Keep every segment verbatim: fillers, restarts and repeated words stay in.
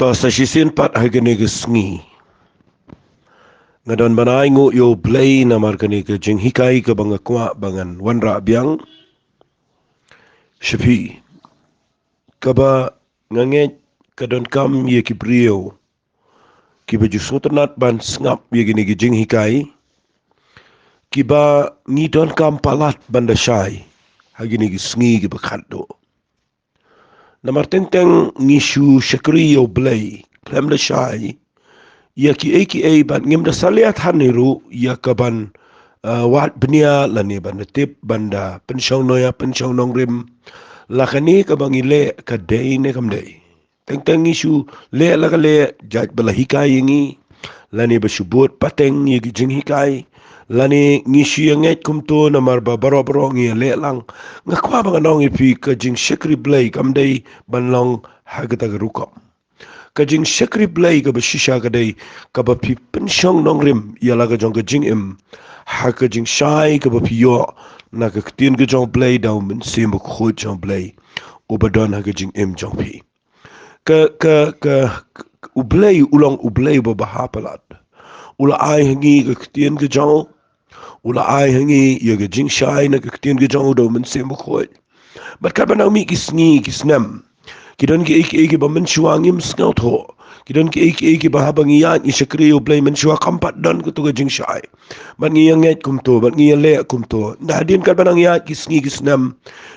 To sa shisien pat ha kane ka sngi nga don ban ai nguh ïa U Blei namar kane ka jinghikai kaba nga kwah ba ngan wanrah biang sha phi. Kaba nga ngeit ka donkam ïa ki briew kiba ju sngewtynnat ban sngap ïa kine ki jinghikai kiba ngi donkam palat ban da shai ha kine ki sngi kiba khatduh. Namar teng teng ngi shu shakri ïa U Blei khlem da shai ïa kiei kiei bad ngim da salia than ruh ïa kaban, uh, wad bniah lane ban da tip ban da pynshong noya pynshong nongrim. La kane kaba ngi leh ka dei ne kam dei? Teng teng ngi shu leh la ka leh jait ba la hikai ïa ngi lane ba shu bud pateng ïa ki jinghikai lane ngi shu ïa ngeit kumto namar ba baroh baroh ngi ïa leh lang. Nga kwah ba ngan ong ïa phi ka jingshakri Blei kam dei ban long ha kata ka rukom. Ka jingshakri Blei kaba shisha ka dei kaba phi pynshong nongrim ïa la ka jong ka jingim ha ka jingshai kaba phi ïoh na ka ktien ka jong U Blei da U Mynsiem Bakhuid jong U Blei uba don ha ka jingim jong phi. Ka, ka, ka, ka, U Blei u long U Blei uba bha palat. U la ai ha ngi ka ktien ka jong u. U la ai ha ngi ïa ka jingshai na ka ktien ka jong u da U Mynsiem Bakhuid. Bad katba nang mih ki sngi ki snem, ki don kiei kiei kiba mynshuwa ngim sngewthuh. Ki don kiei kiei kiba haba ngi ïaid ngi shakri ïa U Blei mynshuwa kam pat don kato ka jingshai. Bad ngi ïa ngeit kumto bad ngi ïa leh kumto. Nda hadien katba nang ïaid ki sngi ki snem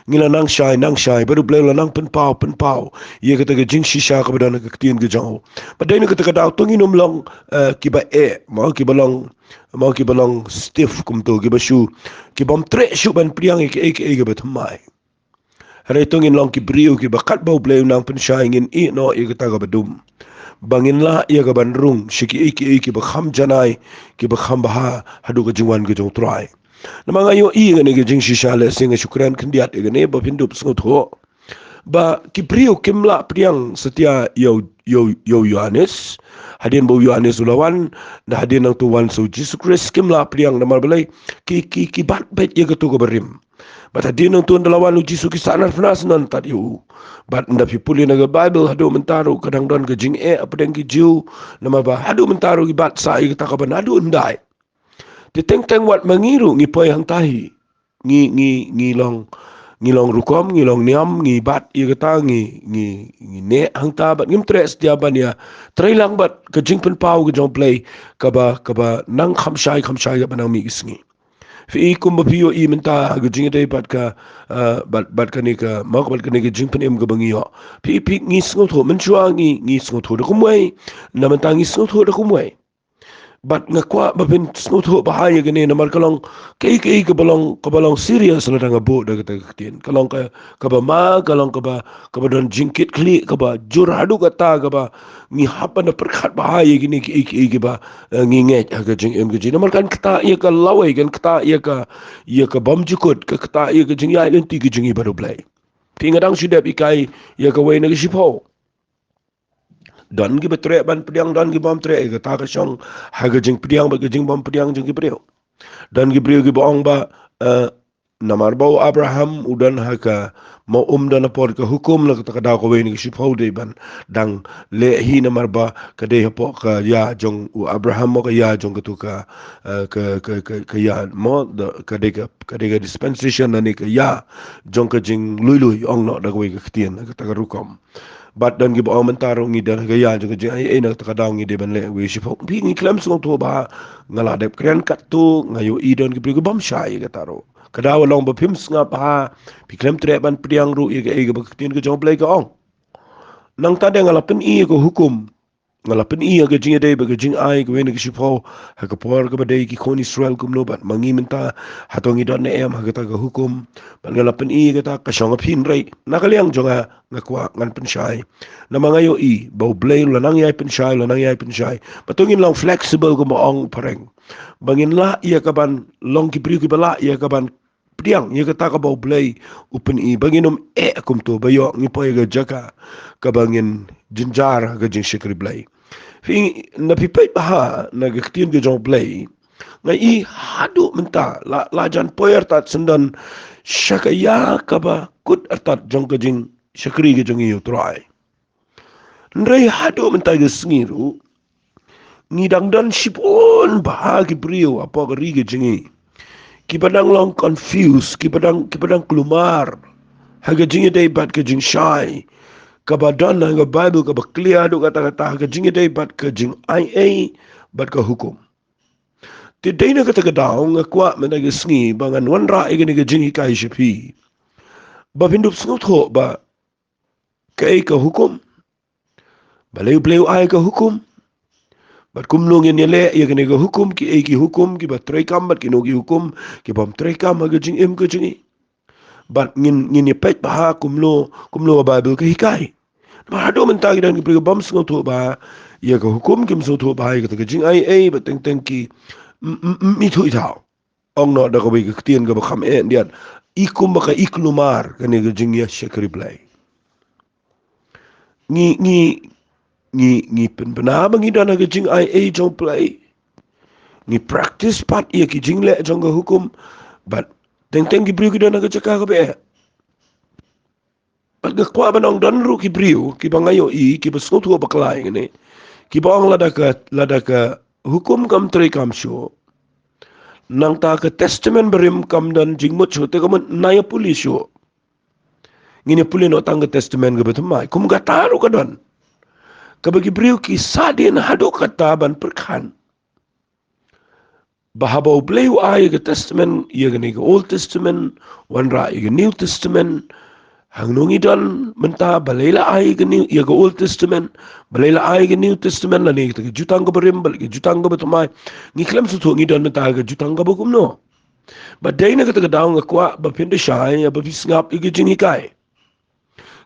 ngi la nang shai nang shai bad U Blei u la nang pynpaw pynpaw ïa kata ka jingshisha kaba don ha ka ktien ka jong u. Bad dei na kata ka daw to ngin ym long, eh, kiba eh, mo, kiba long, mo, kiba long stiff kumto, kiba shu, kibym treh shuh ban pdiang ïa kiei kiei kiba thymmai. Hynrei to ngin long ki briew kiba katba U Blei u nang pynshai ngin ïeh noh ïa kata kaba dum, ba ngin lah ïa kaban rung sha kiei kiei kiba kham janai, kiba kham bha haduh ka jingwan ka jong U Trai. Namar nga ïohi ïa kane ka jingshisha, lehse nga shu kren khyndiat ïa kane ba phin dup sngewthuh ba ki briew kim lah pdiang satia ïa u, ïa u, ïa u Ïohannes. Hadien ba u Ïohannes u la wan, na hadien nangto wan sa U Jisu Khrist, kim lah pdiang namar balei? Ki, ki, ki bat beit ïa kato kaba rim. Bad hadien nangto ynda la wan U Jisu ki sahnarphna sngewtat ïa u. Bad ynda phi pule na ka Baibl haduh mynta ruh ka dang don ka jingeh hapdeng ki Jiw namar ba haduh mynta ruh ki bat sa ïa kata kaba naduh hyndai. Te teng teng wat ma ngi ruh ngi poi hangta hi. Ngi, ngi, ngi long, ngi long rukom, ngi long niam, ngi bat ïa kata, ngi, ngi, ngi neh hangta bad ngim treh satia ban ïa trei lang bad ka jingpynpaw ka jong U Blei kaba, kaba nang kham shai kham shai kaba nang mih ki sngi. Phi i kumba phi ïohi mynta ha ka jingïadei bad ka, ah, bad, bad kane ka, mo, bad kane ka jingpynim kaba ngi ïoh. Phi, phi, ngi sngewthuh, mynshuwa ngi, ngi sngewthuh da kumwei. Na mynta ngi sngewthuh da kumwei. Bad nga kwah ba phin sngewthuh bha ïa kane namar ka long kaei kaei kaba long, kaba long serious lada nga buh da kata ka ktien. Ka long ka, kaba ma, ka long kaba, kaba don jingkitkhlieh, kaba jur haduh katta kaba ngi hap ban da pyrkhat bha ïa kine kiei kiei kiba, eh, ngi ngeit ha ka jingim ka jong ngi. Namar kan ktah ïa ka lawei, kan ktah ïa ka, ïa ka bymjukut, ka ktah ïa ka jingïaid lynti ka jong ngi bad U Blei. Te nga dang shu dep hikai ïa kawei na ka shiphew. Don kiba treh ban pdiang, don kibym treh, ïa kata ka shong ha ka jingpdiang bad ka jingbym pdiang jong ki briew. Don ki briew kiba ong ba, eh, namar ba u Abraham u don ha ka, mo, um don hapoh ka hukum, na kata ka daw kawei na ka shiphew dei ban dang leh hi namar ba ka dei hapoh ka ïa jong u Abraham, mo, ka ïa jong kato ka, eh, ka, ka, ka, ka ïa, mo, da, ka dei ka, ka dei ka dispensation lane ka ïa jong ka jinglui lui, ong noh da kawei ka ktien, na kata ka rukom. Bad don kiba ong mynta ruh ngi don ha ka ïa jong ka jingaiei, na kata ka daw ngi dei ban leh kawei shiphew. Phi, ngi khlem sngewthuh bha, nga la dep kren katto, nga ïohi don ki briew kibym shai ïa kata ruh. Ka daw long ba phim sngap bha, phi khlem treh ban pdiang ruh ïa kaei kaba ka ktien ka jong U Blei ka ong. Nangta de nga la pyni ïa ka hukum, nga la pyni ïa ka jingïadei bad ka jingai kawei na ka shiphew ha ka por kaba dei ki khun Israel kumno bad ma ngi mynta, hato ngi don ne em ha kata ka hukum. Bad nga la pyni ïa kata ka shong ha phi, hynrei na ka liang jong nga, nga kwah ngan pynshai. Namar nga ïohi ba U Blei u la nang ïai pynshai, u la nang ïai pynshai. Ba to ngin long flexible kumba ong phareng. Ba ngin lah ïa kaban long ki briew kiba lah ïa kaban pdiang ïa kata kaba U Blei u pyni, ba ngin ym eh kumto ba ïoh ngi poi ha ka jaka kaba ngin jynjar ha ka jingshakri Blei. Phi, na phi peit bha na ka ktien ka jong U Blei, nga i haduh mynta la, la jan poi artat syndon sha ka ïa kaba kut artat jong ka jingshakri ka jong ngi ïa U Trai. Hynrei haduh mynta ka sngi ruh, ngi dang don shibun bha ki briew hapoh ka ri ka jong ngi, kiba dang long confused, kiba dang, kiba dang kulmar ha ka jingïadei bad ka jingshai kaba don ha ka Baibl, kaba clear haduh katta katta ha ka jingïadei bad ka jingaiei bad ka hukum. Te dei na kata ka daw nga kwah mynta ka sngi ba ngan wanrah ïa kane ka jinghikai sha phi, ba phin dup sngewthuh ba kaei ka hukum, balei U Blei u ai ka hukum, bad kumno ngin ïaleh ïa kane ka hukum, kiei ki hukum kiba treikam bad kino ki hukum kibym treikam ha ka jingim ka jong ngi. Bad ngin, ngin ïa peit bha kumno, kumno ka Baibl ka hikai. Namar haduh mynta ki don ki briew bym sngewthuh bha ïa ka hukum, kim sngewthuh bha ïa kata ka jingaiei, bad teng teng ki, m, m, m, ithuh ithaw. Ong noh da kawei ka ktien kaba kham eh, ndiat, i kum ba ka i kulmar kane ka jingïashakri Blei. Ngi, ngi, ngi, ngi pynbna ba ngi don ha ka jingaiei jong U Blei. Ngi practice pat ïa ki jingleh jong ka hukum. Bad teng teng ki briew ki don ha ka jaka kaba eh. Bad nga kwah ban ong don ruh ki briew kiba nga ïohi, kiba sngewthuh bakla ïa kane, kiba ong lada ka, lada ka hukum kam treikam shuh, nangta ka Testament barim kam don jingmut shuh, te ka mut nang ïa pule shuh. Ngin ïa pule noh tang ka Testament kaba thymmai. Kum kata ruh ka don. Kaba ki briew ki sahdien haduh katta ban pyrkhat ba haba U Blei u ai ïa ka Testament, ïa kane ka Old Testament, wanrah ïa ka New Testament, hangno ngi don mynta, balei la ai ïa ka New, ïa ka Old Testament, balei la ai ïa ka New Testament, lane ïa ka jutang kaba rim, balei ka jutang kaba thymmai. Ngi khlem sngewthuh ngi don mynta ha ka jutang kaba kumno. Bad dei na kata ka daw nga kwah ba phin da shai, ba phi sngap ïa ka jinghikai.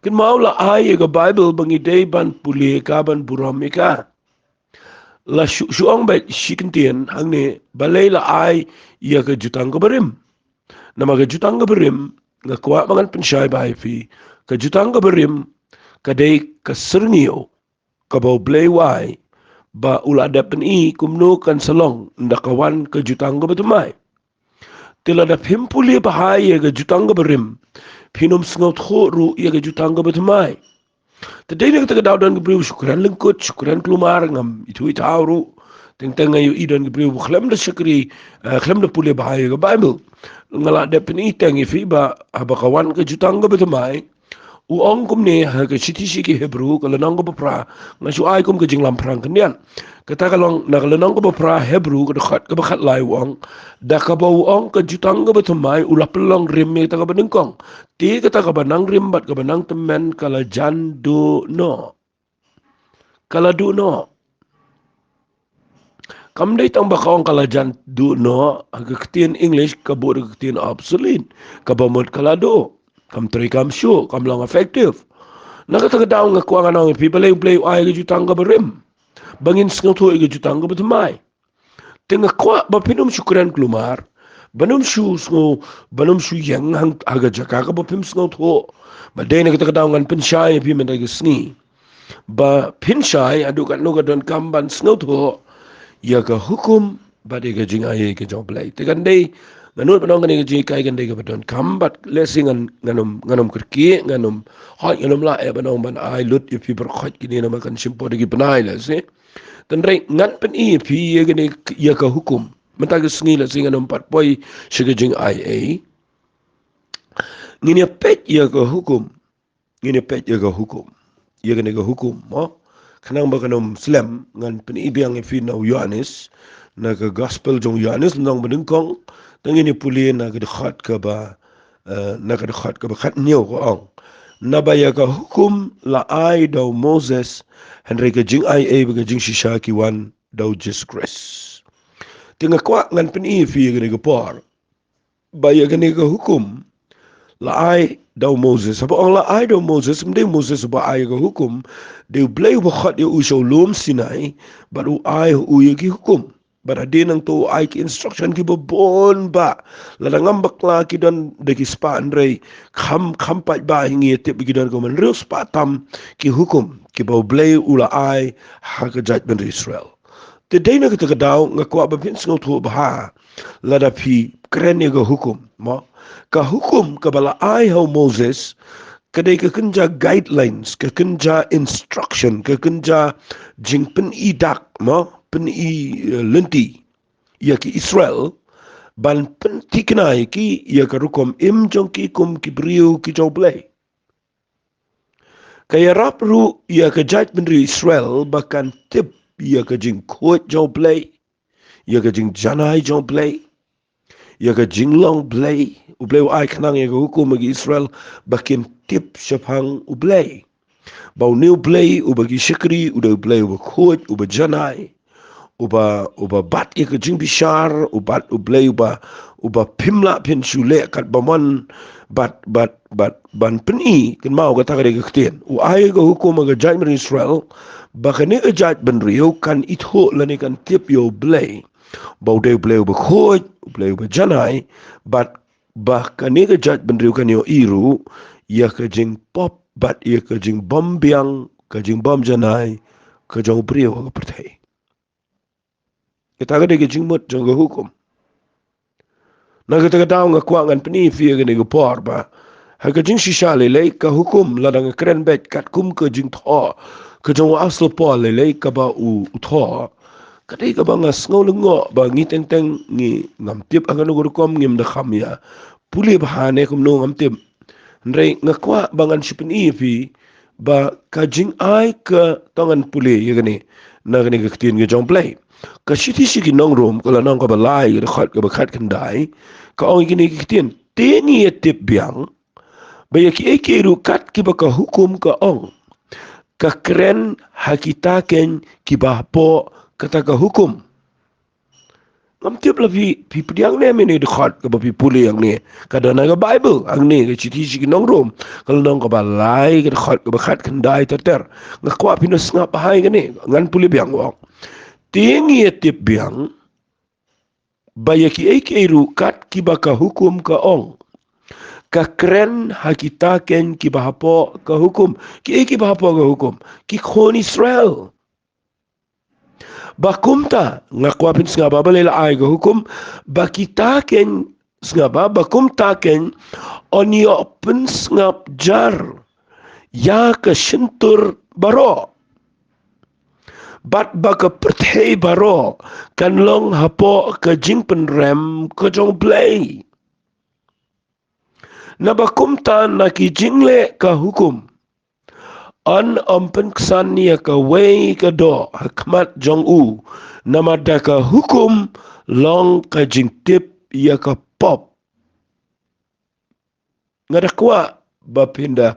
Kynmaw la ai ïa ka Baibl ba ngi dei ban pule ïa ka, ban burom ïa ka. La shu, shu ong beit shi kyntien hangne, balei la ai ïa ka jutang kaba rim. Namar ka jutang kaba rim, nga kwah ba ngan pynshai bha ïa phi, ka jutang kaba rim ka dei ka syrngiew kaba U Blei u ai ba u la dep pyni kumno kan sa long ynda ka wan ka jutang kaba thymmai. Te lada phim pule bha ïa ka jutang kaba rim, phin ym sngewthuh ruh ïa ka jutang kaba thymmai. Te dei na kata ka daw don ki briew shu kren lyngkut, shu kren kulmar, ngam ithuh ithaw ruh. Teng teng nga ïohi don ki briew ba khlem da shakri, eh, khlem da pule bha ïa ka Baibl. Nga la dep pyni teng ïa phi ba haba ka wan ka jutang kaba thymmai, u ong kumne ha ka shithi sha ki Hebru, ka lynnong kaba phra, nga shu ai kum ka jinglamphrang khyndiat. Kata ka long na ka lynnong kaba phra Hebru, ka dkhot kaba khatlai, u ong, da kaba u ong ka jutang kaba thymmai u la pynlong rim ïa kata kaba nyngkong. Te kata kaba nang rim bad kaba nang tymmen ka la jan duh noh. Ka la duh noh. Kam dei tang ba ka ong ka la jan duh noh, ha ka ktien English ka buh da ka ktien obsolete, kaba mut ka la duh, kam treikam shuh, kam long effective. Na kata ka daw nga kwah ngan ong ïa phi, balei U Blei u ai ka jutang kaba rim, ba ngin sngewthuh ïa ka jutang kaba thymmai. Te nga kwah ba phin ym shu kren kulmar, ban ym shu sngew, ban ym shu ïeng hang ha ka jaka kaba phim sngewthuh. Ba dei na kata ka daw ngan pynshai ïa phi mynta ka sngi ba phin shai haduh katno ka donkam ban sngewthuh ïa ka hukum bad ïa ka jingaiei ka jong U Blei. Te kan dei, nga nud ban ong kane ka jinghikai kan dei kaba donkam, bad lehse ngan, ngan ym, ngan ym kyrkieh, ngan ym, hooid, ngan ym lah eh ban ong ban ai lut ïa phi baroh khoit kine namar kan shim por da ki bnai lehse. Hynrei ngan pyni ïa phi ïa kane, ïa ka hukum. Mynta ka sngi lehse ngan ym pat poi sha ka jingaiei. Ngin ïa peit ïa ka hukum. Ngin ïa peit ïa ka hukum. Ïa kane ka hukum, mo. Khnang ba kan ym slem, ngan pyni biang ïa phi na u Ïoannis, na ka gospel jong u Ïoannis, lynnong ba nyngkong, te ngin ïa pule na ka dkhot kaba, eh, na ka dkhot kaba khathynñiew, ka ong, naba ïa ka hukum la ai da u Moses, hynrei ka jingaiei bad ka jingshisha ki wan da u Jisu Khrist. Te nga kwah ngan pyni ïa phi ïa kane ka por ba ïa kane ka hukum la ai da u Moses. Haba ong la ai da u Moses, ym dei u Moses uba ai ïa ka hukum, dei U Blei uba khot ïa u sha u lum Sinai bad u ai ha u ïa ki hukum. Bad hadien nangto u ai ki instruction kiba bun bha. Lada ngam bakla ki don da ki spah, hynrei kham, kham paidbah hi ngi ïa tip ba ki don kum hynriew spah tam ki hukum kiba U Blei u la ai ha ka jaitbynriew Israel. Te dei na kata ka daw nga kwah ba phin sngewthuh bha lada phi kren ïa ka hukum, mo. Ka hukum kaba la ai ha u Moses ka dei ka kynja guidelines, ka kynja instruction, ka kynja jingpyni dak, mo, pyni, eh, lynti ïa ki Israel ban pynthikna ïa ki ïa ka rukom im jong ki kum ki briew ki jong U Blei. Ka ïarap ruh ïa ka jaitbynriew Israel ba kan tip ïa ka jingkhuid jong U Blei, ïa ka jingjanai jong U Blei, ïa ka jinglong Blei. U Blei u ai khnang ïa ka hukum ha ki Israel ba kin tip shaphang U Blei, ba une U Blei uba ki shakri u dei U Blei uba khuid, uba janai, uba, uba bat ïa ka jingbishar, uba, U Blei uba, uba phim lah phin shu leh kat ba mon, bad, bad, bad ban pyni. Kynmaw, kata ka dei ka ktien. U ai ka hukum ha ka jaitbynriew Israel ba kane ka jaitbynriew kan ithuh lane kan tip ïa U Blei, ba u dei U Blei uba khuid, U Blei uba janai, bad ba kane ka jaitbynriew kan ïohi ruh ïa ka jingpop bad ïa ka jingbymbiang, ka jingbymjanai ka jong u briew ha ka pyrthei. Kata ka dei ka jingmut jong ka hukum. Na kata ka daw nga kwah ngan pyni ïa phi ha kane ka por ba ha ka jingshisha lei lei ka hukum, lada nga kren beit katkum ka jingthoh ka jong u apostol Paul lei lei kaba u, u thoh, ka dei kaba nga sngew lyngngoh ba ngi teng teng ngi ngam tip ha kano ka rukom, ngim da kham ïa pule bha ne kumno ngam tip. Hynrei nga kwah ba ngan shu pyni ïa phi ba ka jingai ka, to ngan pule ïa kane na kane ka ktien ka jong U Blei. Ka shithi sha ki nong Rom, ka lynnong kaba lai, ka dkhot kaba khatkhyndai, ka ong ïa kine ki ktien: Te ngi ïa tip biang ba ïa kiei kiei ruh kat kiba ka hukum ka ong, ka kren ha kita keiñ kiba hapoh kata ka hukum. Ngam tip la phi, phi pdiang ne mynne dkhot kaba phi pule hangne. Ka don ha ka Baibl hangne, ka shithi sha ki nong Rom, ka lynnong kaba lai, ka dkhot kaba khatkhyndai ter ter. Nga kwah phin sngap bha ïa kane, ngan pule biang, u ong: Te ngi ïa tip biang ba ïa kiei kiei ruh kat kiba ka hukum ka ong, ka kren ha kita keiñ kiba hapoh ka hukum. Kiei kiba hapoh ka hukum? Ki khun Israel. Ba kumta, nga kwah phin sngap bha balei la ai ka hukum, ba kita keiñ, sngap bha, ba kumta keiñ yn ïoh pynsngap jar ïa ka shyntur baroh, bad ba ka pyrthei baroh kan long hapoh ka jingpynrem ka jong U Blei. Naba kumta na ki jingleh ka hukum yn ym pynksan ïa kawei ka doh ha khmat jong u, namar da ka hukum long ka jingtip ïa ka pop. Nga da kwah ba phin da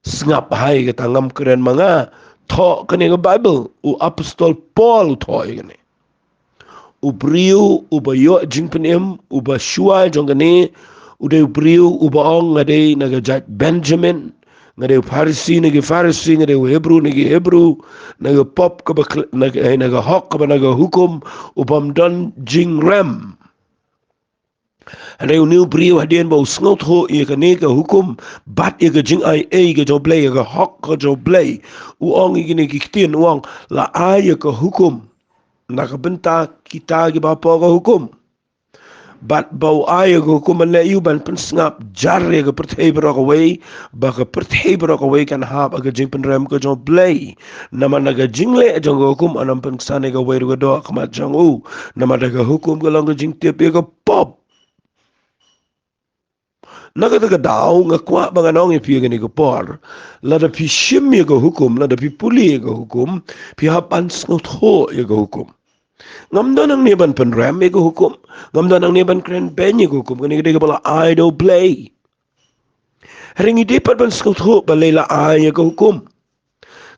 sngap bha ïa kata, ngam kren ma nga. Thoh kane ka Baibl, u apostol Paul u thoh ïa kane. U briew uba ïoh jingpynim, uba shuwa jong kane, u dei u briew uba ong: Nga dei na ka jait Benjamin, nga dei u Pharisi na ki Pharisi, nga dei u Hebru na ki Hebru, na ka pop kaba kl-, na ka, eh, na ka hok kaba na ka hukum, u bym don jingrem. Hynrei une u briew hadien ba u sngewthuh ïa kane ka hukum bad ïa ka jingai ei ka jong U Blei, ïa ka hok ka jong U Blei, u ong ïa kine ki ktien, u ong: La ai ïa ka hukum na ka bynta kita kiba hapoh ka hukum, bad ba u ai ïa ka hukum ban leh aïu? Ban pynsngap jar ïa ka pyrthei baroh kawei, ba ka pyrthei baroh kawei kan hap ha ka jingpynrem ka jong U Blei. Namar na ka jingleh jong ka hukum yn ym pynksan ïa kawei ruh ka doh ha khmat jong u, namar da ka hukum ka long ka jingtip ïa ka pop. Na kata ka daw nga kwah ba ngan ong ïa phi ha kane ka por, lada phi shim ïa ka hukum, lada phi pule ïa ka hukum, phi hap ban sngewthuh ïa ka hukum. Ngam don hangne ban pynrem ïa ka hukum, ngam don hangne ban kren beiñ ïa ka hukum, kane ka dei kaba la ai da U Blei. Hynrei ngi dei pat ban sngewthuh balei la ai ïa ka hukum.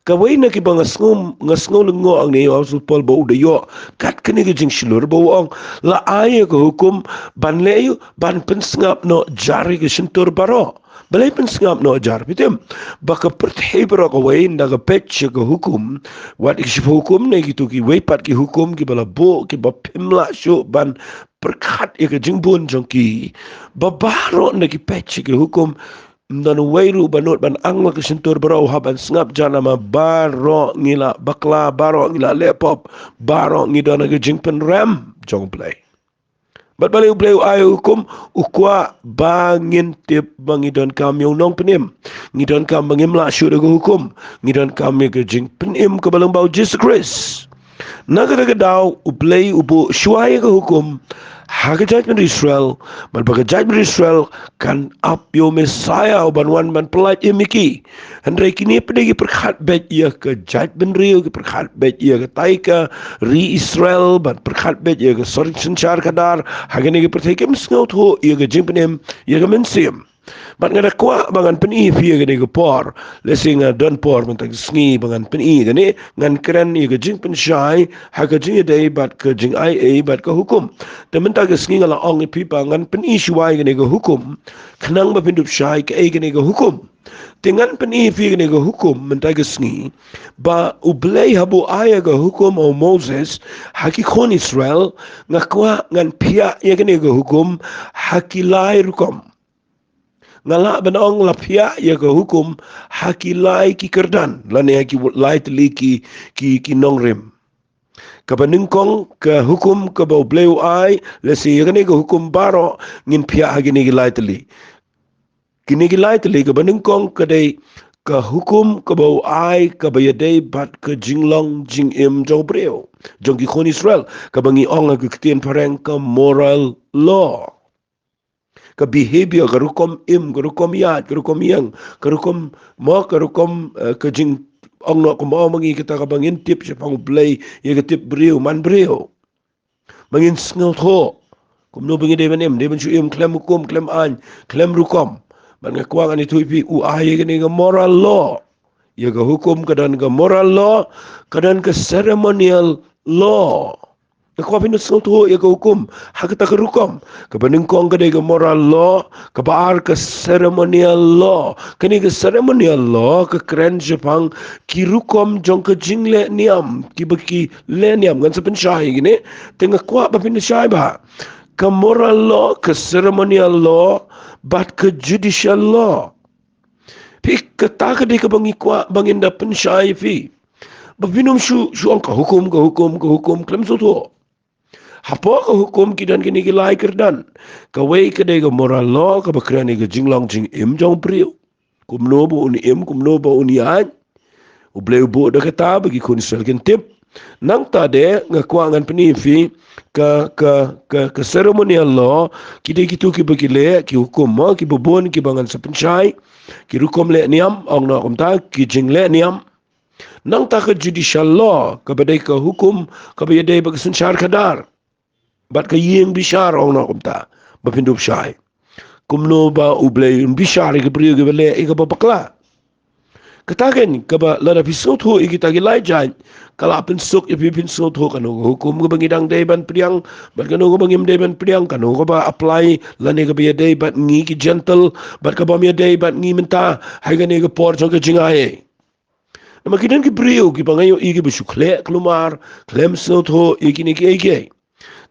Kawei na kiba nga sngew, nga sngew lyngngoh hangne ïa u apostol Paul ba u da ïoh kat kane ka jingshlur ba u ong: La ai ïa ka hukum ban leh aïu? Ban pynsngap noh jar ïa ka shyntur baroh. Balei pynsngap noh jar, phi tip? Ba ka pyrthei baroh kawei ynda ka peit sha ka hukum, wat ki shiphew hukum ne kito kiwei pat ki hukum kiba la buh, kiba phim lah shuh ban pyrkhat ïa ka jingbun jong ki, ba baroh ynda ki peit sha ki hukum, ym don uwei ruh ba nud ban ang la ka shyntur baroh, u hap ban sngap jar, namar baroh ngi la bakla, baroh ngi la leh pop, baroh ngi don ha ka jingpynrem jong U Blei. Bad balei U Blei u ai hukum? U kwah ba ngin tip ba ngi donkam ïa u nongpynim. Ngi donkam ba ngim lah shuh da ka hukum. Ngi donkam ïa ka jingpynim kaba lyngba U Jisu Khrist. Na kata ka daw U Blei u buh shuwa ïa ka hukum ha ka jaitbynriew Israel, bad ba ka jaitbynriew Israel kan ap ïa u Messiah uban wan ban pyllait ïa ki. Hynrei kine pat ki pyrkhat beit ïa ka jaitbynriew, ki pyrkhat beit ïa katai ka ri Israel, bad pyrkhat beit ïa ka sor-, synshar khadar ha kane ka pyrthei, kim sngewthuh ïa ka jingpynim ïa ka mynsiem. Bad nga da kwah ba ngan pyni ïa phi ha kane ka por. Lehse nga don por mynta ka sngi ba ngan pyni ïa kane, ngan kren ïa ka jingpynshai ha ka jingïadei bad ka jingaiei bad ka hukum. Te mynta ka sngi nga la ong ïa phi ba ngan pyni shuwa ïa kane ka hukum, khnang ba phin dup shai kaei kane ka hukum. Te ngan pyni ïa phi ïa kane ka hukum mynta ka sngi, ba U Blei haba u ai ïa ka hukum ha u Moses ha ki khun Israel, nga kwah ngan phiah ïa kane ka hukum ha ki lai rukom. Nga lah ban ong la phiah ïa ka hukum ha ki lai ki kyrdan, lane ha ki lai tylli ki, ki, ki nongrim. Kaba nyngkong ka hukum kaba U Blei u ai, lehse ïa kane ka hukum baroh ngin phiah ha kine ki lai tylli. Kine ki lai tylli, kaba nyngkong ka dei ka hukum kaba u ai kaba ïadei bad ka jinglong jingim jong u briew, jong ki khun Israel, kaba ngi ong ha ka ktien phareng ka moral law. Ka behavior, ka rukom im, ka rukom ïaid, ka rukom ïeng, ka rukom mo, ka rukom, eh, ka jing, ong noh kumba ong ma ngi, kata kaba ngin tip shaphang U Blei ïa ka tip briew man briew. Ba ngin sngewthuh kumno ba ngi dei ban im, dei ban shu im khlem hukum, khlem aiñ, khlem rukom. Bad nga kwah ngan ïathuh ïa phi, u ai ïa kane ka moral law. Ïa ka hukum ka don ka moral law, ka don ka ceremonial law. Nga kwah phin sngewthuh ïa ka hukum ha kata ka rukom. Kaba nyngkong ka dei ka moral law, kaba ar ka ceremonial law. Kane ka ceremonial law ka kren shaphang ki rukom jong ka jingleh niam, kiba ki leh niam. Ngan sa pynshai ïa kine, te nga kwah ba phin shai bha. Ka moral law, ka ceremonial law, bad ka judicial law. Phi, kata ka dei kaba ngi kwah ba ngin da pynshai ïa phi. Ba phin ym shu, shu ong ka hukum, ka hukum, ka hukum, khlem sngewthuh. Hapoh ka hukum ki don kine ki lai kyrdan. Kawei ka dei ka moral law, kaba kren ïa ka jinglong jingim jong u briew. Kumno ba un im, kumno ba un ïaid. U Blei u buh da kata ba ki khun Israel kin tip. Nangta de nga kwah ngan pyni ïa phi ka, ka, ka, ka ceremonial law, ki dei kito kiba ki leh, ki hukum mo, kiba bun, kiba ngan sa pynshai, ki rukom leh niam, ong noh kumta, ki jingleh niam. Nangta ka judicial law, kaba dei ka hukum kaba ïadei bad ka synshar khadar bad ka ïing bishar, ong noh kumta, ba phin dup shai. Kumno ba U Blei un bishar ïa ki briew kiba leh ïa kaba bakla. Kata kein kaba lada phi sngewthuh ïa kita ki lai jait, ka la pynsuk ïa phi, phin sngewthuh kano ka hukum kaba ngi dang dei ban pdiang bad kano kaba ngim dei ban pdiang, kano kaba apply lane kaba ïadei bad ngi ki Gentile bad kaba ym ïadei bad ngi mynta ha kane ka por jong ka jingaiei. Namar ki don ki briew kiba nga ïohi kiba shu khleh khlumar, khlem sngewthuh ïa kine kiei kiei.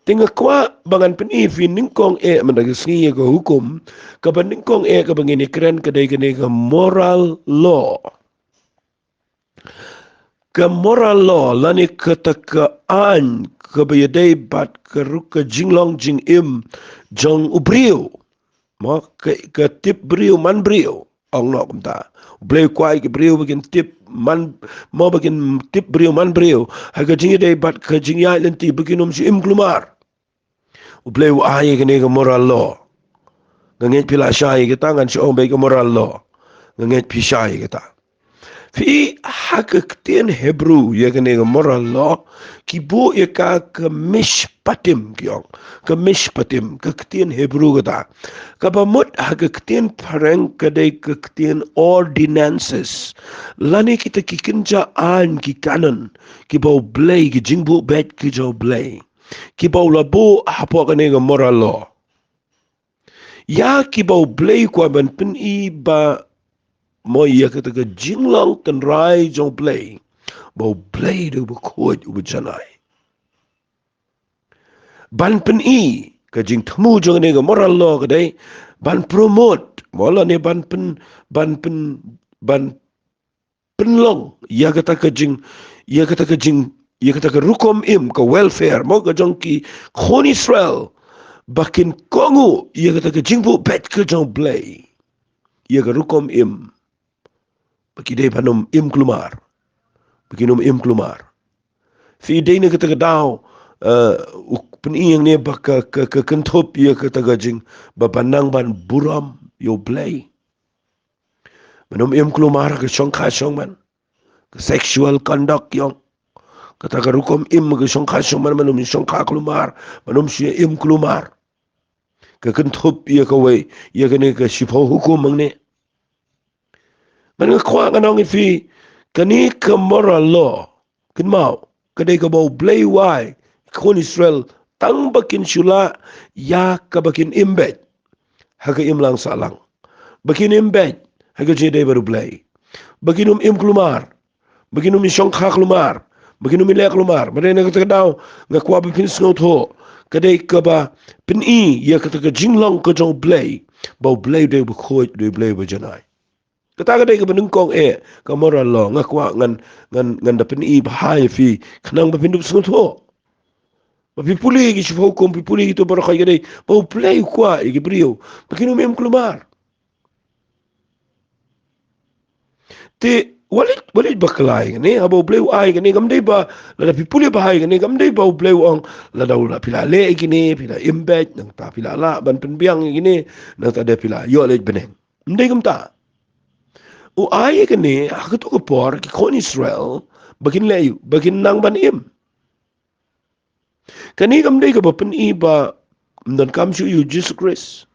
Te nga kwah ba ngan pyni ïa phi nyngkong eh mynta ka sngi ïa ka hukum, kaba nyngkong eh kaba ngin ïakren ka dei kane ka moral law. Ka moral law lane kata ka aiñ kaba ïadei bad ka ruk ka jinglong jingim jong u briew. Mo, ka, ka tip briew man briew. Ong noh kumta. U Blei u kwah ïa ki briew ba kin tip man, mo, ba kin tip briew man briew ha ka jingïadei bad ka jingïaid lynti, ba kin ym shu im khlumar. U Blei u ai ïa kane ka moral law. Nga ngeit phi la shai ïa kata, ngan shu ong beit ka moral law. Nga ngeit phi shai ïa kata. Phi, ha ka ktien Hebrew ïa kane ka moral law, ki buh ïa ka ka mishpatim, ki ong. Ka mishpatim, ka ktien Hebrew kata. Kaba mut ha ka ktien phareng ka dei ka ktien ordinances. Lane kita ki kynja aiñ, ki canon, kiba U Blei, ki jingbuh beit ki jong U Blei, kiba u la buh hapoh kane ka moral law. Ïa kiba U Blei u kwah ban pyni ba, mo, ïa kata ka jinglong tynrai jong U Blei, ba U Blei u dei uba khuid, uba janai. Ban pyni, ka jingthmu jong kane ka moral law ka dei ban promote, mo, lane ban pyn, ban pyn, ban pynlong ïa kata ka jing, ïa kata ka jing, ïa kata ka rukom im, ka welfare, mo, ka jong ki khun Israel. ba kin kohnguh ïa kata ka jingbuh beit ka jong U Blei ïa ka rukom im, ba ki dei ban ym im kulmar, ba kin ym im kulmar. Phi dei na kata ka daw, eh, u pyni hangne ba ka, ka, ka kynthup ïa kata ka jing, ba, ba nang ban burom ïa U Blei. Ban ym im kulmar ka shongkha shongman, ka sexual conduct jong, kata ka rukom im ka shongkha shongman, ban ym shongkha kulmar, ban ym shu im kulmar. Ka kynthup ïa kawei, ïa kane ka shiphew hukum hangne. Bad nga kwah ngan ong ïa phi, kane ka moral law, kynmaw, ka dei kaba U Blei u ai ïa ki khun Israel, tang ba kin shu lah ïa kaba kin im beit ha ka imlang sahlang, ba kin im beit ha ka jingïadei bad U Blei, ba kin ym im kulmar, ba kin ym shongkha kulmar, ba kin ym leh kulmar. Bad na kata ka daw nga kwah ba phin sngewthuh, ka dei kaba pyni ïa kata ka jinglong ka jong U Blei, ba U Blei u dei uba khuid, u dei U Blei uba janai. Kata ka dei kaba nyngkong eh ka moral law. Nga kwah ngan, ngan, ngan da pyni bha ïa phi, khnang ba phin dup sngewthuh. Ba phi pule ïa ki shiphew hukum, phi pule ïa kito baroh, ka dei ba U Blei u kwah ïa ki briew ba kin ym im kulmar. Te wat leit, wat leit bakla ïa kane, haba U Blei u ai ïa kane, kam dei ba, lada phi pule bha ïa kane, kam dei ba U Blei u ong, lada u la, phi la leh ïa kine, phi la im beit, nangta phi la lah ban pynbiang ïa kine, nangta de phi la ïoh leit bneng. Ym dei kumta. U ai ïa kane ha kato ka por ki khun Israel ba kin leh aïu, ba kin nang ban im. Kane kam dei kaba pyni ba ym donkam shuh ïa U Jisu Khrist.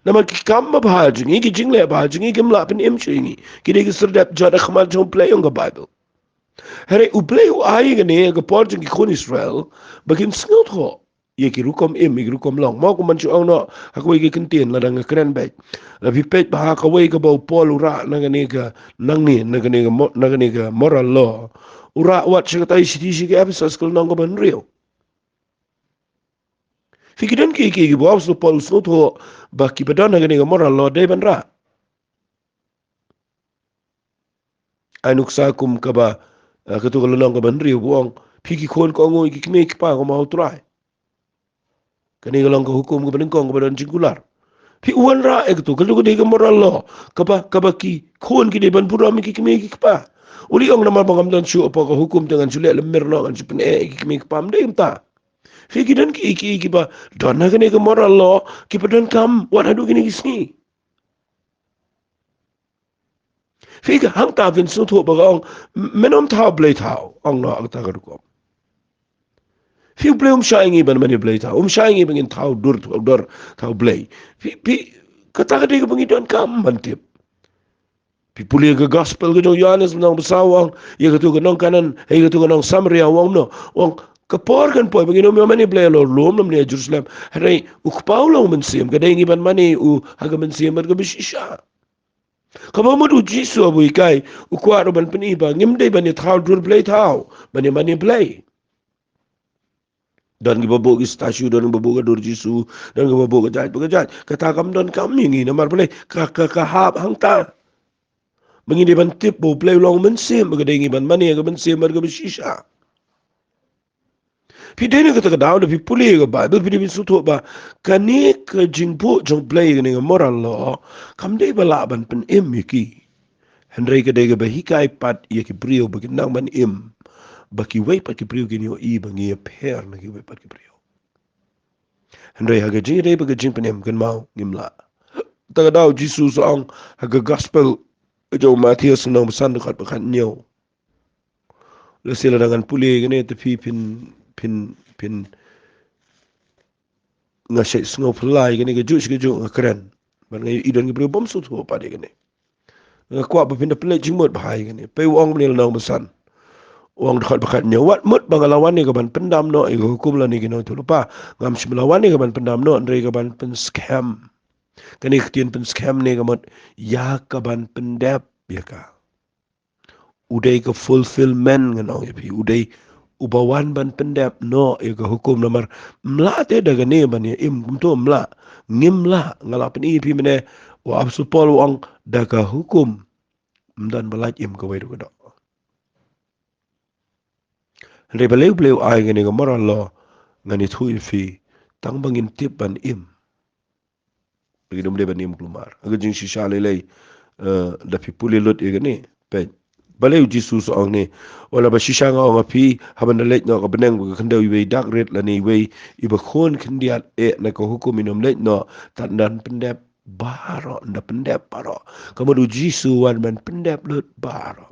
Namar ki kam babha jong ngi, ki jingleh bha jong ngi, kim lah pynim shuh ïa ngi. Ki dei ki serdep jot ha khmat jong U Blei, ong ka Baibl. Hynrei U Blei u ai ïa kane ha ka por jong ki khun Israel ba kin sngewthuh ïa ki rukom im, ïa ki rukom long. Mo, kum ban shu ong noh ha kawei ka kyntien, lada nga kren beit, lada phi peit bha ha kawei kaba u Paul u rah na kane ka, nangne, na kane ka mo-, na kane ka moral law. U rah wat sha kata, shithi sha ki Ephesus, ka lynnong kaba hynriew. Phi, ki don kiei kiei kiba u Apostol Paul u sngewthuh ba kiba don ha kane ka moral law dei ban rah. Ai nuksa kum kaba, eh, kato ka lynnong kaba hynriew ba u ong, phi ki khun, kohnguh ïa ki kmie ki kpa kum ha U Trai. Kane ka long ka hukum kaba nyngkong kaba don jingkular. Phi, u wanrah ïa kato, kato ka dei ka moral law, kaba, kaba ki khun ki dei ban burom ïa ki kmie ki kpa. U leh, ong, namar ba ngam don shuh hapoh ka hukum te ngan shu leh lymmer noh, ngan shu pyneh ïa ki kmie ki kpa. Ym dei kumta. Phi, ki don kiei kiei kiba don ha kane ka moral law kiba donkam wat haduh kine ki sngi. Phi, ka hangta phin sngewthuh ba ka ong, m-, men ym thaw blei thaw, ong noh kata ka rukom. Phi, U Blei um shah ïa ngi ban mane blei thaw, um shah ïa ngi ba ngin thaw dur, thaw dur, thaw blei. Phi, phi, kata ka dei kaba ngi donkam ban tip. Phi pule ïa ka gospel ka jong u Ïohannes lynnong ba saw, u ong ïa kato ka nong Kanaan, ïa kato ka nong Samaria, u ong noh, u ong, ka por kan poi ba ngin ym mane blei halor lum, lymne ha Jerusalem. Hynrei u Kpa u long u Mynsiem, ka dei ïa ngi ban mane ïa u ha ka mynsiem bad ka bashisha. Kaba mut U Jisu haba u hikai, u kwah ruh ban pyni ba ngim dei ban ïa thaw dur blei thaw, ban ïa mane blei. Don kiba buh ki statue, don kiba buh ka dur Jisu, don kiba buh ka jait, ba ka jait. Kata kam donkam ïa ngi, namar balei? Ka, ka, ka hap hangta ba ngi dei ban tip ba U Blei u long u Mynsiem, ba ka dei ïa ngi ban mane ïa ka mynsiem bad ka bashisha. Phi, dei na kata ka daw, lada phi pule ïa ka Baibl, phi dei ban sngewthuh ba kane ka jingbuh jong U Blei, kane ka moral law, kam dei ba lah ban pynim ïa ki. Hynrei ka dei kaba hikai pat ïa ki briew ba kin nang ban im, ba kiwei pat ki briew kin ïohi ba ngi ïapher na kiwei pat ki briew. Hynrei ha ka jingïadei bad ka jingpynim, kynmaw, ngim lah. Kata ka daw U Jisu u sa ong ha ka gospel ka jong u Mathaios lynnong ba san, dkhot ba khathynñiew. Lehse lada ngan pule ïa kane te phi phin, phin, phin, nga shait sngewphylla ïa kane, kajuh shi kajuh nga kren. Bad nga ïohi don ki briew bym sngewthuh pat ïa kane. Nga kwah ba phin da pynleit jingmut bha ïa kane. Peit, u ong mynne lynnong ba san, u ong dkhot ba khathynñiew, wat mut ba nga la wan ïa ka ban pyndam noh ïa ka hukum lane ki nongïathuhlypa. Ngam shym la wan ïa ka ban pyndam noh, hynrei ka ban pynskhem. Kane ka ktien pynskhem ne ka mut ïa ka ban pyndep ïa ka. U dei ka fulfillment, ngan ong ïa phi, u dei uba wan ban pyndep noh ïa ka hukum. Namar ym lah te da kane ban ïa im, kumto ym lah. Ngim lah. Nga la pyni ïa phi mynne, u Apostol Paul u ong da ka hukum ym don ba lait im kawei ruh ka doh. Hynrei balei U Blei u ai kane ka moral law? Ngan ïathuh ïa phi, tang ba ngin tip ban im. Ba ngin ym dei ban im kulmar. Ha ka jingshisha lei lei, eh, da phi pule lut ïa kane. Peit. Balei u Jisu u sa ong ne. Wat la ba shisha nga ong ha phi, haba ynda leit noh ka bneng bad ka khyndew, iwei i dak rit lane iwei iba khun khyndiat eh na ka hukum in ym leit noh, tad ynda pyndep baroh, ynda pyndep baroh. Ka mut u Jisu u wan ban pyndep lut baroh.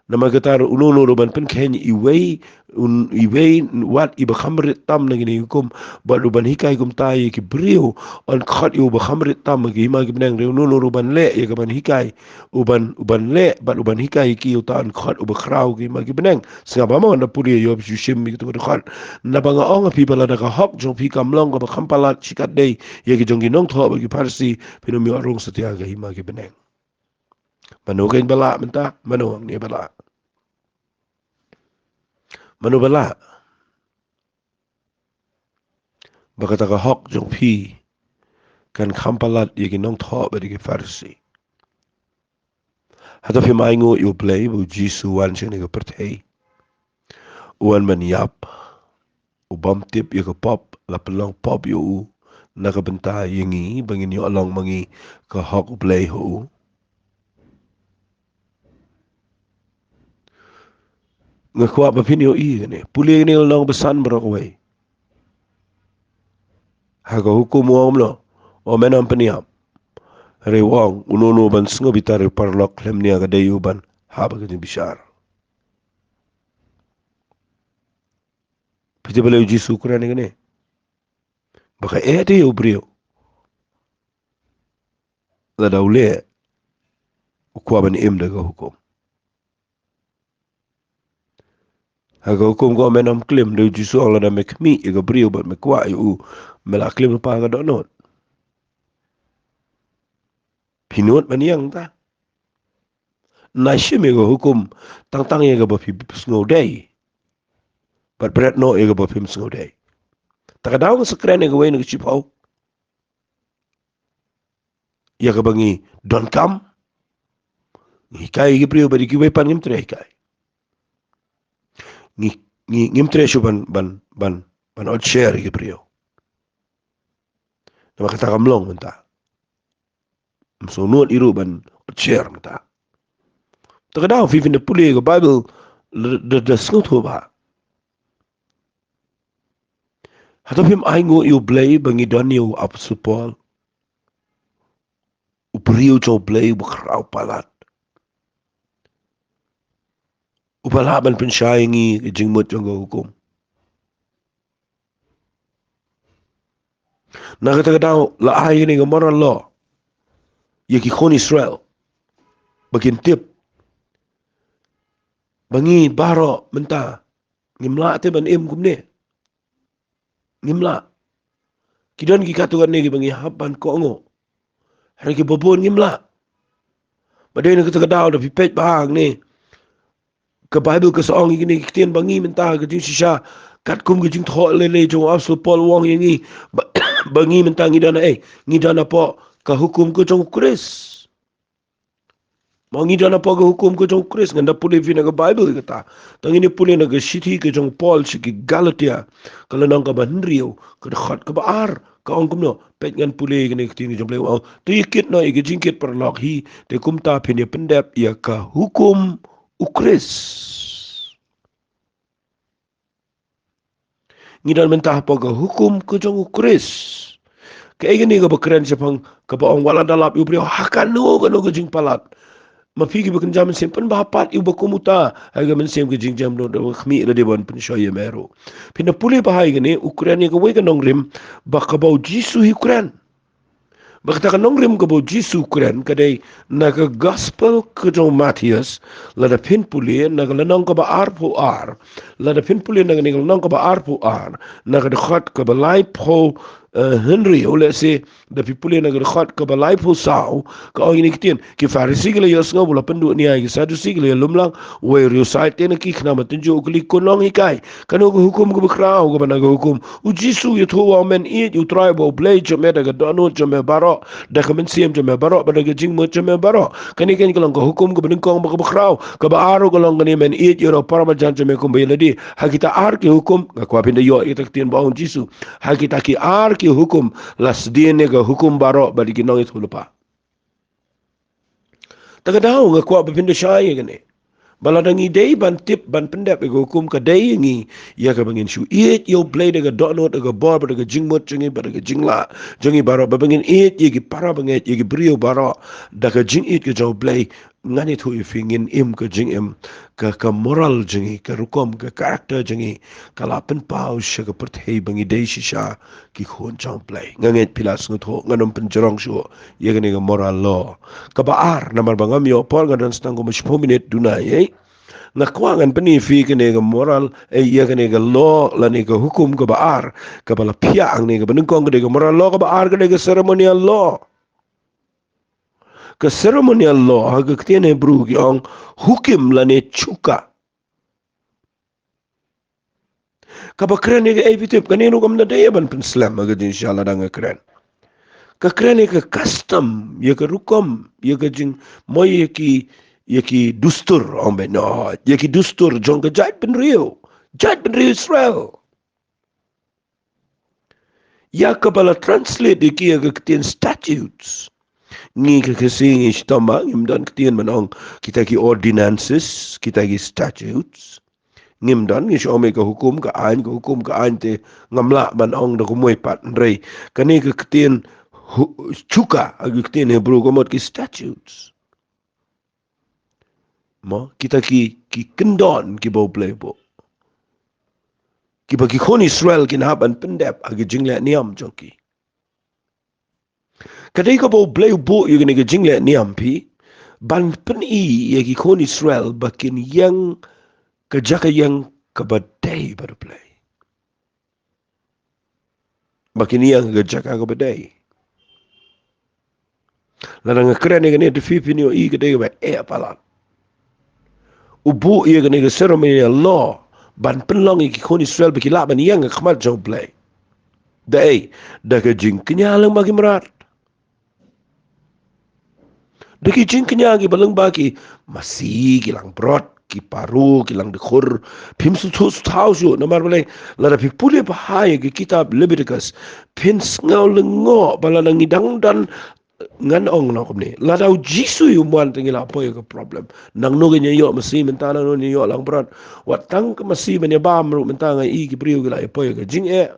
Namar kata ruh uno uno ruh ban pynkheiñ iwei, un, iwei wat iba kham rit tam na kine ki hukum, bad u ban hikai kumta ïa ki briew, yn khot ïa uba kham rit tam ha ki hima ki bneng, ruh uno uno ruh ban leh ïa ka ban hikai, u ban, u ban leh bad u ban hikai ïa ki, uta yn khot uba khraw ha ki hima ki bneng. Sngap ba mo, ynda pule ïa u, phi ju shim ïa kito ki dkhot. Naba nga ong ha phi ba lada ka hok jong phi kam long kaba kham palat shikatdei ïa ki jong ki nongthoh bad ki Pharisi, phin ym ïoh rung satia ha ka hima ki bneng. Mano kein ba lah mynta? Mano hangne ba lah? Mano ba lah ba kata ka hok jong phi kan kham palat ïa ki nongthoh bad ïa ki Pharisi? Hato phim ainguh ïa U Blei ba U Jisu u wan sha kane ka pyrthei, u wan ban ïap, u bym tip ïa ka pop, la pynlong pop ïa u na ka bynta ïa ngi, ba ngin ïoh long ma ngi ka hok U Blei ha u? Nga kwah ba phin ïohi kane. Pule kane lynnong ba san baroh kawei. Ha ka hukum u ong kumno? U ong, men ym pynïap. Hynrei u ong, uno uno uban sngewbha ïa u paralok khlem nia ka dei u ban hap ha ka jingbishar. Phi tip balei U Jisu u kren ïa kane? Ba kaei te u briew, lada u leh, u kwah ban im da ka hukum. Ha ka hukum ka ong men ym klim, hynrei U Jisu u ong lada me khmih ïa ka briew bad me kwah ïa u, me la klim lypa ha ka dohnud. Phi nud ban ïeng ta? Nai shim ïa ka hukum tang tang ïa kaba phi sngewdei, bad bret noh ïa kaba phim sngewdei. Ta ka daw nga sa kren ïa kawei na ka shiphew, ïa kaba ngi donkam. Ngi hikai ïa ki briew, bad ïa kiwei pat ngim treh hikai. Ngi, ngi, ngim treh shuh ban, ban, ban, ban ot sher ïa ki briew. Namar kata kam long mynta. Ym sngewnud ïa u ban ot sher mynta. Ta ka daw phi, phin da pule ka Baibl, da, da, da sngewthuh bha. Hato phim ainguh ïa U Blei ba ngi don ïa u Apostol Paul, u briew jong U Blei uba khraw palat, uba lah ban pynshai ïa ngi ka jingmut jong ka hukum? Na kata ka daw la ai kane ka moral law ïa ki khun Israel, ba kin tip ba ngi baroh mynta ngim lah te ban im kumne. Ngim lah. Ki don ki katto katne kiba ngi hap ban kohnguh. Hynrei kiba bun ngim lah. Ba dei na kata ka daw, da phi peit bha hangne, ka Baibl ka sa ong ïa kine ki ktien ba ngi mynta ka jingshisha, katkum ka jingthoh lei lei jong u Apostol Paul, u ong ïa ngi ba, ba ngi mynta ngi don, eh, ngi don hapoh ka hukum ka jong u Khrist. Mo, ngi don hapoh ka hukum ka jong u Khrist. Ngan da pule ïa phi na ka Baibl ïa kata. Tang ngin ïa pule na ka shithi ka jong u Paul sha ki Galatia, ka lynnong kaba hynriew, ka dkhot kaba ar, ka ong kumno? Peit, ngan pule ïa kine ki ktien jong U Blei, u ong, to ïa kit noh ïa ka jingkit paralok hi, te kumta phin ïa pyndep ïa ka hukum u Khrist. Ngi don mynta hapoh ka hukum ka jong u Khrist. Kaei kane kaba kren shaphang kaba ong wat la da lap ïa u briew ha kano kano ka jingpalat, ma phi kiba kynja mynsiem, pynbha pat ïa uba kum uta ha ka mynsiem ka jingjemnud, da khmih lade ban pynshoi ïa me ruh. Phin da pule bha ïa kane, u kren ïa kawei ka nongrim ba kaba u Jisu hi u kren. Ba kata ka nongrim kaba u Jisu u kren ka dei na ka Gospel ka jong u Mathaios, lada phin pule na ka lynnong kaba arphew ar, lada phin pule na kane ka lynnong kaba arphew ar, na ka dkhot kaba laiphew, Eh, hynrei u lehse da phi pule na ka dkhot kaba laiphew saw, ka ong ïa kine ki ktien: Ki Pharisi ki la ïohsngew ba u la pynduh nia ïa ki Sadusi, ki la ïalum lang. Wei riewsaid te na ki khnang ban tynjuh u kylli: Ko Nonghikai, kano ka hukum kaba khraw kaba na ka hukum? U Jisu u ïathuh, u ong: Men ïeit ïa U Trai uba U Blei jong me da ka dohnud jong me baroh, da ka mynsiem jong me baroh, bad da ka jingmut jong me baroh. Kane keiñ ka long ka hukum kaba nyngkong bad kaba khraw. Kaba ar ruh ka long kane: Men ïeit ïa u para marjan jong me kumba ïa lade. Ha kita ar ki hukum, nga kwah phin da ïoh ïa kita ki ktien ba ong u Jisu: Ha kita ki ar ki hukum la sdien ïa ka hukum baroh bad ïa ki nongïathuhlypa. Ta ka daw nga kwah ba phin da shai ïa kane, ba lada ngi dei ban tip ban pyndep ïa ka hukum, ka dei ïa ngi ïa kaba ngin shu ïeit ïa U Blei da ka dohnud, da ka bor, bad da ka jingmut jong ngi, bad da ka jinglah jong ngi baroh, bad ba ngin ïeit ïa ki para bangeit, ïa ki briew baroh da ka jingïeit ka jong U Blei. Ngan ïathuh ïa phi, ngin im ka jingim, ka, ka moral jong ngi, ka rukom, ka character jong ngi, ka la pynpaw sha ka pyrthei ba ngi dei shisha ki khun jong U Blei. Nga ngeit phi la sngewthuh, ngan ym pynjrong shuh ïa kane ka moral law. Kaba ar, namar ba ngam ïoh por, nga don sa tang kum shiphew minit duna, eh. Nga kwah ngan pyni ïa phi kane ka moral, eh, ïa kane ka law lane ka hukum kaba ar, kaba la phiah hangne. Kaba nyngkong ka dei ka moral law, kaba ar ka dei ka ceremonial law. Ka ceremonial law ha ka ktien Hebrew ki ong hukim lane chuka. Kaba kren ïa kaei phi tip? Kane ruh kam da dei ban pynslem ha ka jingshisha lada nga kren. Ka kren ïa ka custom, ïa ka rukom, ïa ka jing, mo ïa ki, ïa ki dustur, ong beit noh, ïa ki dustur jong ka jaitbynriew, jaitbynriew Israel. Ïa kaba la translate ïa ki ïa ka ktien statutes. Ngi ka Khasi ngi shitom ba ngim don ktien ban ong kita ki ordinances, kita ki statutes. Ngim don, ngi shu ong ïa ka hukum ka aiñ, ka hukum ka aiñ, te ngam lah ban ong da kumwei pat, hynrei kane ka ktien hu-, chuka, ha ka ktien Hebrew ka mut ki statutes. Mo, kita ki, ki kyndon kiba U Blei u buh, kiba ki khun Israel kin hap ban pyndep ha ka jingleh niam jong ki. Ka dei kaba U Blei u buh ïa kane ka jingleh niam phi, ban pyni ïa ki khun Israel ba kin ïeng ka jaka ïeng kaba dei bad U Blei. Ba kin ïeng ka jaka kaba dei. Lada nga kren ïa kane te phi phin ïohi ka dei kaba eh palat. U buh ïa kane ka ceremonial law ban pynlong ïa ki khun Israel ba ki lah ban ïeng ha khmat jong U Blei. Da ei? Da ka jingkñia lyngba ki mrad. Da ki jingkñia kiba lyngba ki masi, ki langbrot, ki paru, ki langdkhur. Phim sngewthuh sngewthaw shuh, namar balei? Lada phi pule bha ïa ki kitab Leviticus, phin sngew lyngngoh ba lada ngi dang don, ngan ong noh kumne, lada U Jisu u wan te ngi la poi ïa ka problem. Nangno ngin ïoh masi mynta, nangno ngin ïoh langbrot? Wat tang ka masi ban ïa bam ruh mynta nga i ki briew ki la ïa poi ïa ka jingeh.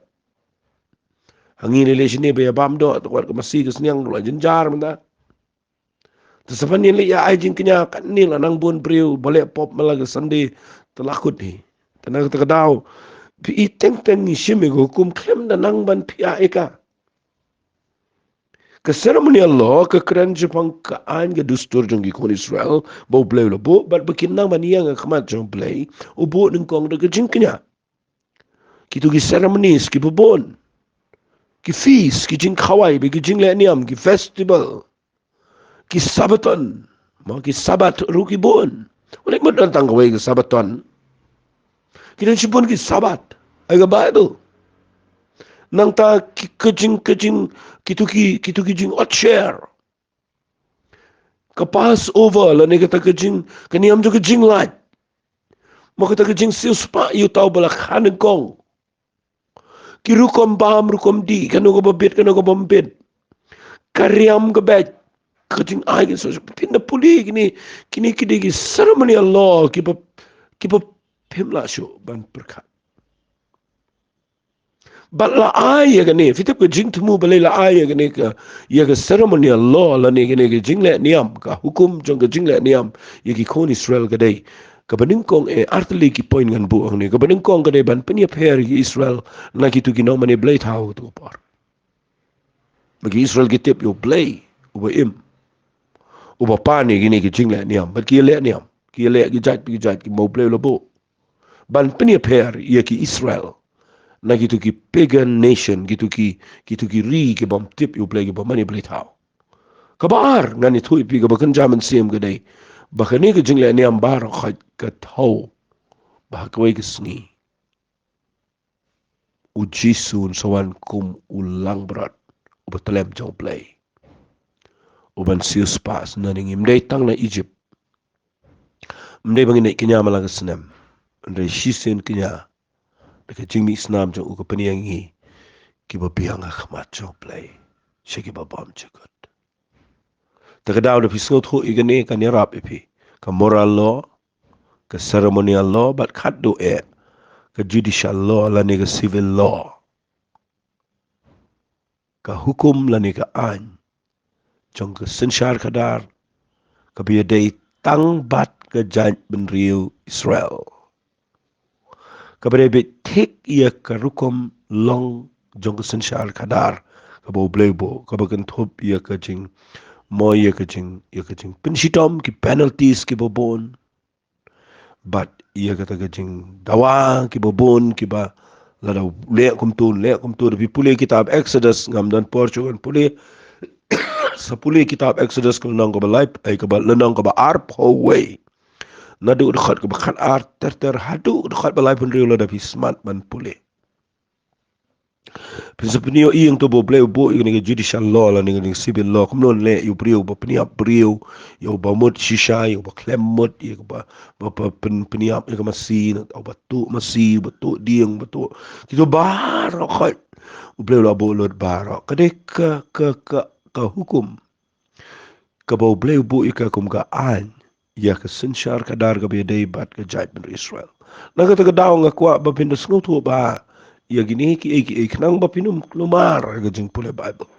Ha ngi lei lei shane ba ïa bam doh, te wat ka masi ka sniang ruh la jynjar mynta. Te sa ban ïa leit ïa ai jingkñia, katne la nang bun briew ba leh pop man la ka Sunday, te la kut hi. Te na kata ka daw phi i teng teng ngi shim ïa ka hukum khlem da nang ban phiah ïa ka. Ka ceremonial law ka kren shaphang ka aiñ ka dustur jong ki khun Israel ba U Blei u la buh, bad ba kin nang ban ïeng ha khmat jong U Blei, u buh nyngkong da ka jingkñia. Kito ki ceremonies kiba bun, ki feast, ki jingkhawai, ba ki jingleh niam, ki festival, ki Sabbaton, mo, ki Sabbath ruh ki bun. U leh mut don tang kawei ka Sabbaton. Ki don shibun ki Sabbath ha ka Bible. Nangta ki, ka jing, ka jing, kito ki, kito ki jingotshare, ka Passover lane kata ka jing, ka niam jong ka jinglait, mo, kata ka jingsiewspah ïa uta uba la kha nyngkong. Ki rukom bam rukom dih, kano kaba bit, kano kaba ym bit, ka riam ka beit, ka jingai ka sosok. Phin da pule kine, kine ki dei ki ceremonial law kiba, kiba phim lah shuh ban pyrkhat. Bad la ai ïa kane, phi tip ka jingthmu balei la ai ïa kane ka, ïa ka ceremonial law lane kane ka jingleh niam, ka hukum jong ka jingleh niam ïa ki khun Israel ka dei, kaba nyngkong eh, artylli ki point ngan buh hangne. Kaba nyngkong ka dei ban pynïapher ïa ki Israel na kito ki nongmane blei thaw kato ka por. Ba ki Israel ki tip ïa U Blei uba im, uba pan ïa kine ki jingleh niam, bad ki ïaleh niam, ki ïaleh ki jait pa ki jait kiba U Blei u la buh. Ban pynïapher ïa ki Israel na kito ki pagan nation, kito ki, kito ki ri ki bym tip ïa U Blei, ki bym mane Blei thaw. Kaba ar, ngan ïathuh ïa phi, kaba kynja mynsiem ka dei ba kane ka jingleh niam baroh ka thaw ba ha kawei ka sngi U Jisu un sa wan kum u langbrot, u ba tlem jong U Blei, u ban siewspah na ngi. Ym dei tang na Egypt, ym dei ba ngin ïa kñia man la ka snem, hynrei shisien kñia da ka jingmih snam jong u, ka pynïeng ïa ngi kiba biang ha khmat jong U Blei sha kiba bymjukut. Te ka daw da phi sngewthuh ïa kane, kan ïarap ïa phi. Ka moral law, ka ceremonial law, bad khatduh eh ka judicial law lane ka civil law. Ka hukum lane ka aiñ jong ka synshar khadar kaba ïadei tang bad ka jaitbynriew Israel, kaba dei beit thik ïa ka rukom long jong ka synshar khadar kaba U Blei u buh, kaba kynthup ïa ka jing, mo ïa ka jing, ïa ka jingpynshitom, ki penalties kiba bun, bad ïa kata ka jingdawa kiba bun, kiba lada leh kumto, leh kumto. Da phi pule kitab Exodus, ngam don por shuh ngan pule, sa pule kitab Exodus ka lynnong kaba lai, eh, kaba lynnong kaba arphew wei, naduh dkhot kaba khatar ter ter haduh dkhot ba laiphew hynriew, lada phi smat ban pule. Phin sa pynïoh ïa kata ba U Blei u buh ïa kane ka judicial law lane kane ka civil law, kumno leh ïa u briew ba pynïap briew, ïa u ba mut shisha, ïa u ba khlem mut, ïa u ba, ba, ba pyn, pynïap ïa ka masi, ïa u ba tuh masi, ba tuh dieng, ba tuh, kito baroh khoit U Blei u la buh lut baroh. Ka dei ka, ka, ka, ka hukum kaba U Blei u buh ïa ka kum ka aiñ ïa ka synshar khadar kaba ïadei bad ka jaitbynriew Israel. Na kata ka daw nga kwah ba phin da sngewthuh ba ïa kine kiei kiei khnang ba phin ym kulmar ha ka jingpule Baibl.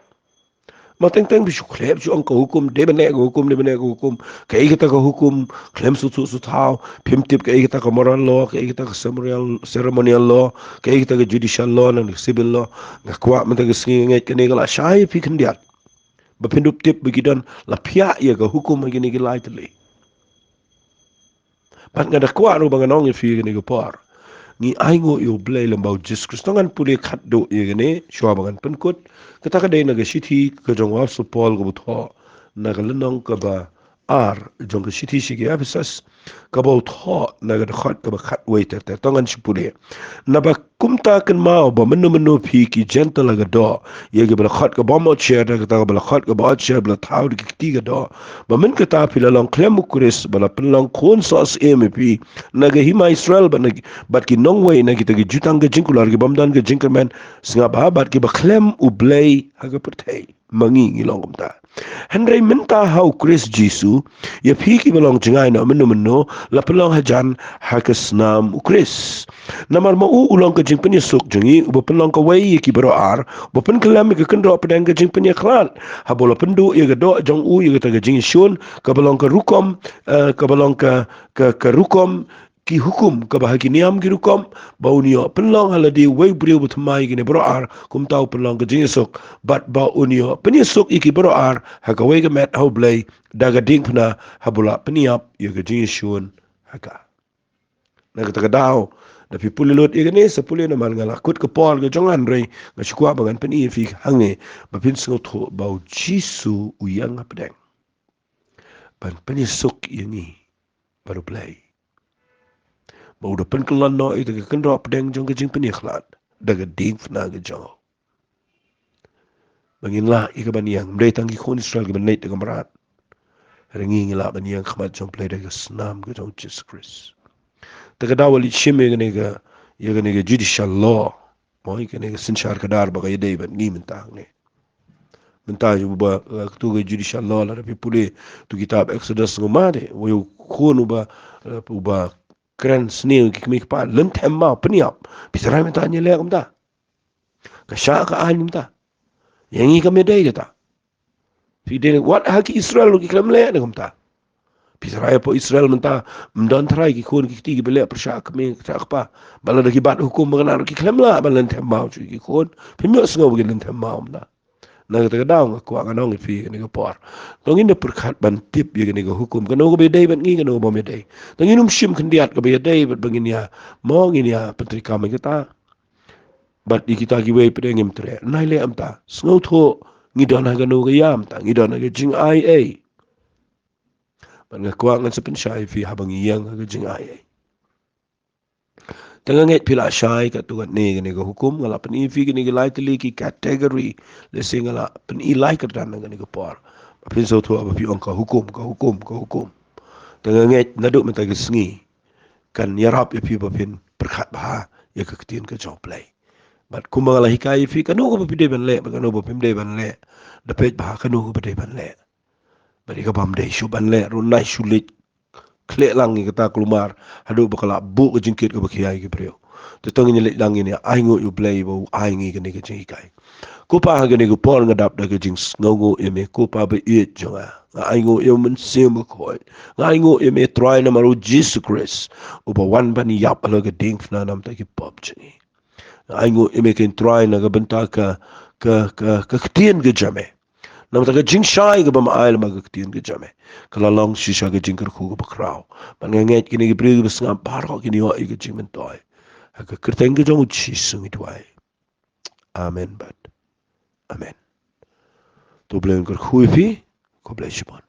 Ma teng teng phi shu khlem shu ong ka hukum, dei ban leh ka hukum, dei ban leh ka hukum, kaei kata ka hukum khlem sngewthuh sngewthaw, phim tip kaei kata ka moral law, kaei kata ka ceremonial, ceremonial law, kaei kata ka judicial law, na ka civil law. Nga kwah mynta ka sngi nga ngeit kane ka la shai ïa phi khyndiat ba phin dup tip ba ki don la phiah ïa ka hukum ha kine ki lai tylli. Bad nga da kwah ruh ba ngan ong ïa phi kane ka por, ngi ainguh ïa U Blei lem bad U Jisu Khrist. To ngan pule khatduh ïa kane shuwa ba ngan pynkut. Kata ka dei na ka shithi ka jong u Apostol Paul kaba thoh na ka lynnong kaba ar jong ka shithi sha ki Ephesus, kaba u thoh na ka dkhot kaba khatwei ter ter. To ngan shu pule. Naba kumta kynmaw ba mynno mynno phi ki Jentil ha ka doh, ïa kiba la khot ka bym ot sher, da kata kaba la khot kaba ot sher ba la thaw da ki kti ka doh, ba mynta kata phi la long khlem U Khrist, ba la pynlong khun soh syiem ïa phi na ka hima Israel, bad na, bad ki nongwei na kita ki jutang ka jingkular ki bym don ka jingkyrmen, sngap bha, bad kiba khlem U Blei ha ka pyrthei. Ma ngi ngi long kumta. Hynrei mynta ha U Khrist Jisu, ïa phi kiba long jngai na mynno mynno, la pynlong hajan ha ka snam U Khrist. Namar ma u u long ka jingpynïasuk jong ngi, uba pynlong kawei ïa ki baroh ar, uba pynkyllem ïa ka kynroh pdeng ka jingpynïakhlad. Haba u la pynduh ïa ka doh jong u ïa kata ka jingïashun, kaba long ka rukom, eh, kaba long ka, ka, ka rukom ki hukum, kaba ha ki niam ki rukom, ba un ïoh pynlong ha lade uwei u briew ba thymmai ïa kine baroh ar, kumta u pynlong ka jingïasuk, bad ba un ïoh pynïasuk ïa ki baroh ar ha kawei ka met ha U Blei, da ka diengphna, haba u la pynïap ïa ka jingïashun ha ka. Na kata ka daw, da phi pule lut ïa kane, sa pule, namar nga la kut ka por ka jong nga, hynrei nga shu kwah ba ngan pyni ïa phi hangne, ba phin sngewthuh ba U Jisu u ïeng hapdeng ban pynïasuk ïa ngi bad U Blei. Ba u da pynkyllon noh ïa ka kynroh pdeng jong ka jingpynïakhlad da ka diengphna ka jong u. Ba ngin lah ïa ka ban ïeng, ym dei tang ki khun Israel kiban leit da ka mrad, hynrei ngi ngi lah ban ïeng ha khmat jong U Blei da ka snam ka jong U Jisu Khrist. Te ka daw ba leit shim ïa kane ka, ïa kane ka judicial law, mo, ïa kane ka synshar khadar ba ka ïadei bad ngi mynta hangne. Mynta uba, eh, katu ka judicial law, lada phi pule tu kitab Exodus, nga mad eh, uwei u khun uba, eh, uba kren sniew ïa ki kmie ki kpa, lynthem maw, pynïap. Phi tharai mynta ngi leh kumta? Ka shah ka aiñ mynta. Ïa ngi kam ïadei kata. Phi dei, wat ha ki Israel ruh ki khlem leh da kumta. Phi tharai hapoh Israel mynta ym don tharai ki khun ki kti kiba leh pyrshah kmie pyrshah kpa, ba lada ki bat hukum ba kane ruh ki khlem lah ban lynthem maw shuh ki khun? Phim ïohsngew ba ki lynthem maw mynta? Na kata ka daw nga kwah ngan ong ïa phi kane ka por, to ngin da pyrkhat ban tip ïa kane ka hukum, kano kaba ïadei bad ngi, kano kaba ym ïadei. To ngin ym shim khyndiat kaba ïadei bad ba ngin ïa, mo, ngin ïa pyntreikam ïa kata. Bad ïa kita kiwei pat ngim treh. Nai leh mynta. Sngewthuh, ngi don ha kano ka ïa mynta, ngi don ha ka jingai ei. Bad nga kwah ngan sa pynshai ïa phi haba ngi ïeng ha ka jingai ei. Te nga ngeit phi la shai katto katne kane ka hukum, nga la pyni ïa phi kine ki lai tylli ki category. Lehse nga la pyni lai kyrdan ha kane ka por. Ba phin sngewthuh ba phi ong ka hukum, ka hukum, ka hukum. Te nga ngeit naduh mynta ka sngi kan ïarap ïa phi ba phin pyrkhat bha ïa ka ktien ka jong U Blei. Bad kumba nga la hikai ïa phi, kano kaba phi dei ban leh bad kano ba phim dei ban leh, da peit bha kano kaba dei ban leh. Bad ïa kaba ym dei shuh ban leh ruh, nai shu leit khleh lang ïa kata kulmar haduh ba ka la buh ka jingkit kaba khia ïa ki briew. Te to ngin leit lang, ngin ïa ainguh ïa U Blei ba u ai ngi kane ka jinghikai. Ko Pa, ha kane ka por nga dap da ka jingsngewnguh ïa me, ko Pa ba ïeit jong nga. Nga ainguh ïa U Mynsiem Bakhuid. Nga ainguh ïa me Trai namar U Jisu Khrist, uba wan ban ïap halor ka diengphna namar ki pop jong ngi. Nga ainguh ïa me Kynrad Trai na ka bynta ka, ka, ka, ka ktien ka jong me. Namar ka jingshai kaba me ai lyngba ka ktien ka jong me ka la long shisha ka jingkyrkhu kaba khraw. Bad nga ngeit kine ki briew kiba sngap baroh kin ïoh ïa ka jingmyntoi. Ha ka kyrteng ka jong U Jisu ngi duwai. Amen bad amen. To U Blei un kyrkhu ïa phi. Khublei shibun.